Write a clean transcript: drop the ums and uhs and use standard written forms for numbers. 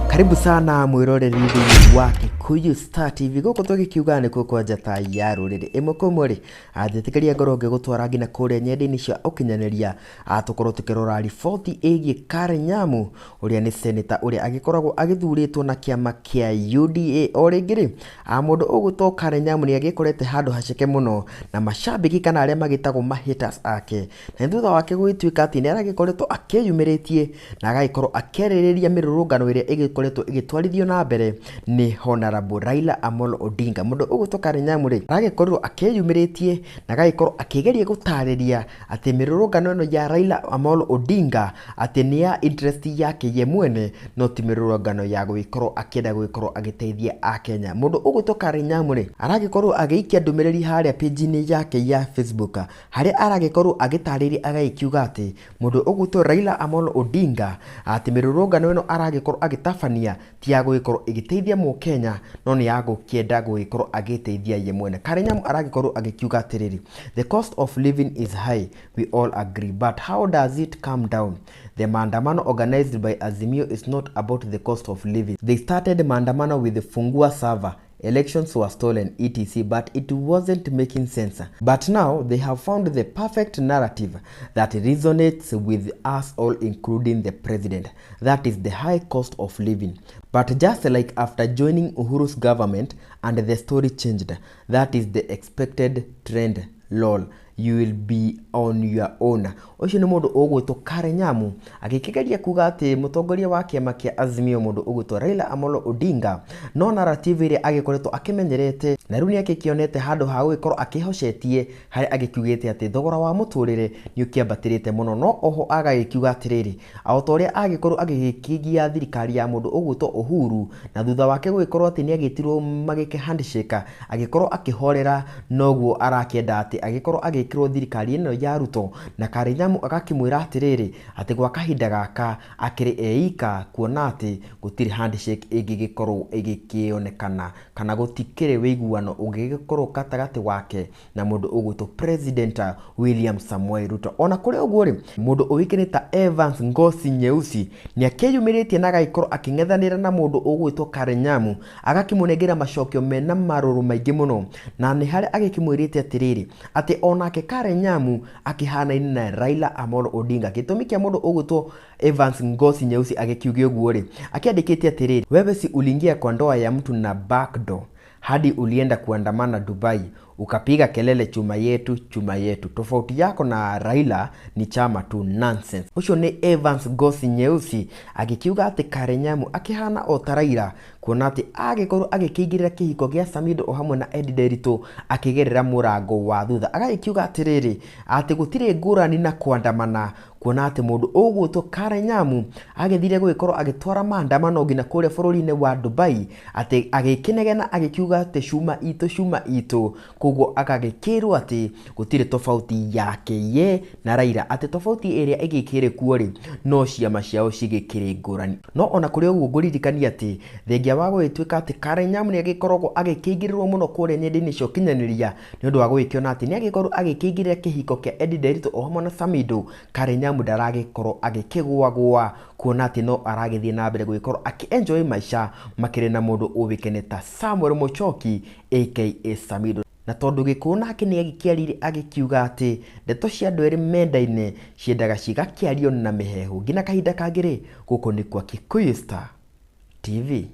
Karibu sana mwiroreri thĩinĩ wa Kikuyu Star TV gũkũ tũgĩkiuga nĩ kuo kwa njata ya rũrĩrĩ ĩmwe kwa ĩmwe rĩ njĩtĩkĩria ngorwo ngĩgũtwara nginya kũrĩa nyenda-inĩ cia ũkinyanĩria tũkorwo tũkĩrora riboti ĩgiĩ Karen Nyamu ũrĩa nĩ seneta ũrĩa agĩkoragwo agĩthurĩtwo na kĩama kĩa UDA. O rĩngĩ rĩ, mũndũ ũgwĩtwo Karen Nyamu nĩ agĩkorete handũ haceke mũno na macambĩki kana arĩa magĩtagwo ma haters ake, na nĩ thutha wake gũgĩtuĩka atĩ nĩ aragĩkoretwo akĩyumĩrĩtie na agagĩkorwo akĩarĩrĩria mĩrũrũngano ĩrĩa ĩgĩkoretwo ĩgĩtwarithio na mbere nĩ Honorable Raila Amolo Odinga. Mũndũ ũgwĩtwo Karen Nyamu rĩ, aragĩkorirwo akĩyumĩrĩtie na agagĩkorwo akĩgeria gũtarĩria atĩ mĩrũrũngano ĩno ya Raila Amolo Odinga atĩ nĩ ya interest yake ye mwene no ti mĩrũrũngano ya gũgĩkorwo akĩenda gũgĩkorwo agĩteithia Akenya. Mũndũ ũgwĩtwo Karen Nyamu rĩ, aragĩkorwo agĩikia ndũmĩrĩri harĩa page-inĩ yake ya Facebook harĩa aragĩkorwo agĩtarĩria agagĩkiuga atĩ mũndũ ũgwĩtwo Raila Amolo Odinga atĩ mĩrũrũngano ĩno aragĩkorwo agĩtabania ti ya gũgĩkorwo ĩgĩteithia mũkenya no nĩ ya gũkĩenda gũgĩkorwo agĩteithia ye mwene. Karen Nyamu aragĩkorwo agĩkiuga atĩrĩrĩ, the cost of living is high, we all agree, but how does it come down? The maandamano organized by Azimio is not about the cost of living. They started maandamano with the Fungua server. Elections were stolen, etc., but it wasn't making sense. But now they have found the perfect narrative that resonates with us all, including the president. That is the high cost of living. But just like after joining Uhuru's government and the story changed, that is the expected trend. Lol, you will be on your own. Ũcio nĩ mũndũ ũgwĩtwo Karen Nyamu agĩkĩgeria kuga atĩ mũtongoria wa kĩama kĩa Azimio mũndũ ũgwĩtwo Raila Amolo Odinga no narrative ĩrĩa agĩkoretwo akĩmenyerete na rĩu nĩ agĩkĩonete handũ ha gũgĩkorwo akĩhocetie harĩa agĩkiugĩte atĩ thogora wa mũtũrĩre nĩ ũkĩambatĩrĩte mũno, no oho agagĩkiuga atĩrĩrĩ, o ta ũrĩa agĩkorwo agĩgĩkĩgia thirikari ya mũndũ ũgwĩtwo Uhuru na thutha wake gũgĩkorwo atĩ nĩ agĩtirwo magĩke handshake agĩkorwo akĩhorera, noguo arakĩenda atĩ agĩkorwo agĩkĩrwo thirikari ĩno ya Ruto. Na Karen Nyamu agakĩmwĩra atĩrĩrĩ atĩ gwa kahinda gaka akĩrĩ eika kuona atĩ gũtirĩ handshake ĩngĩgĩkorwo ĩgĩkĩonekana kana gũtikĩrĩ wĩiguano ũngĩgĩkorwo gatagatĩ wake na mũndũ ũgwĩtwo President William Samoei Ruto. Ona kũrĩ ũguo rĩ, mũndũ ũĩkaine ta Evans Ngosi Nyeusi nĩ akĩyumĩrĩtie na agagĩkorwo akĩng'ethanĩra na mũndũ ũgwĩtwo Karen Nyamu agakĩmũnengera macokio mena marũrũ maingĩ mũno, na nĩ harĩa agĩkĩmwĩrĩte atĩrĩrĩ atĩ onake Karen Nyamu akĩhanaine na Raila Amolo Odinga. Gĩtũmi kĩa mũndũ ũgwĩtwo Evans Ngosi Nyeusi agĩkiuga ũguo rĩ, akĩandĩkĩte atĩrĩrĩ, wewe si uliingia kwa ndoa ya mtu na backdoor hadi ulienda kuandamana Dubai ukapiga kelele chuma yetu chuma yetu. Tofauti yako na Raila ni chama tu, nonsense. Ũcio nĩ Evans Ngosi Nyeusi agĩkiuga atĩ Karen Nyamu akĩhana o ta Raila kuona atĩ agĩkorwo agĩkĩingĩrĩra kĩhiko gĩa Samido o hamwe na Eddie Nderitu akĩgerera mũrango wa thutha. Agagĩkiuga atĩrĩrĩ atĩ gũtirĩ ngũrani na kuandamana kuona atĩ mũndũ ũgwĩtwo Karen Nyamu agĩthire gũgĩkorwo agĩtwara maandamano nginya kũrĩa bũrũri-inĩ wa Dubai atĩ agĩkĩnegena agĩkiuga atĩ cuma itũ cuma itũ, koguo agagĩkĩrwo atĩ gũtirĩ tofauti yake ye na Raila, atĩ tofauti ĩrĩa ĩgĩkĩrĩ kuo rĩ no ciama ciao cigĩkĩrĩ ngũrani. No ona kũrĩ ũguo ngũririkania atĩ thengia wa gũgĩtuĩka atĩ Karen Nyamu nĩ agĩkoragwo agĩkĩingĩrĩrwo mũno kũrĩa nyenda-inĩ cia ũkinyanĩria nĩ ũndũ wa gũgĩkĩona atĩ nĩ agĩkorwo agĩkĩingĩrĩra kĩhiko kĩa Eddie Nderitu o hamwe na Samido, Karen Nyamu ndaragĩkorwo agĩkĩgũagũa kuona atĩ no aragĩthiĩ na mbere gũgĩkorwo akĩ-enjoy maica makĩrĩ na mũndũ ũĩkaine ta Samuel Muchoki aka Samido. Na tondũ Gĩkũyũ nake nĩ agĩkĩaririe agĩkiuga atĩ ndeto cia andũ erĩ mendaine ciendaga cigakĩario na mĩheehũ. Nginya kahinda kangĩ rĩ, gũkũ nĩ kwa Kikuyu Star TV.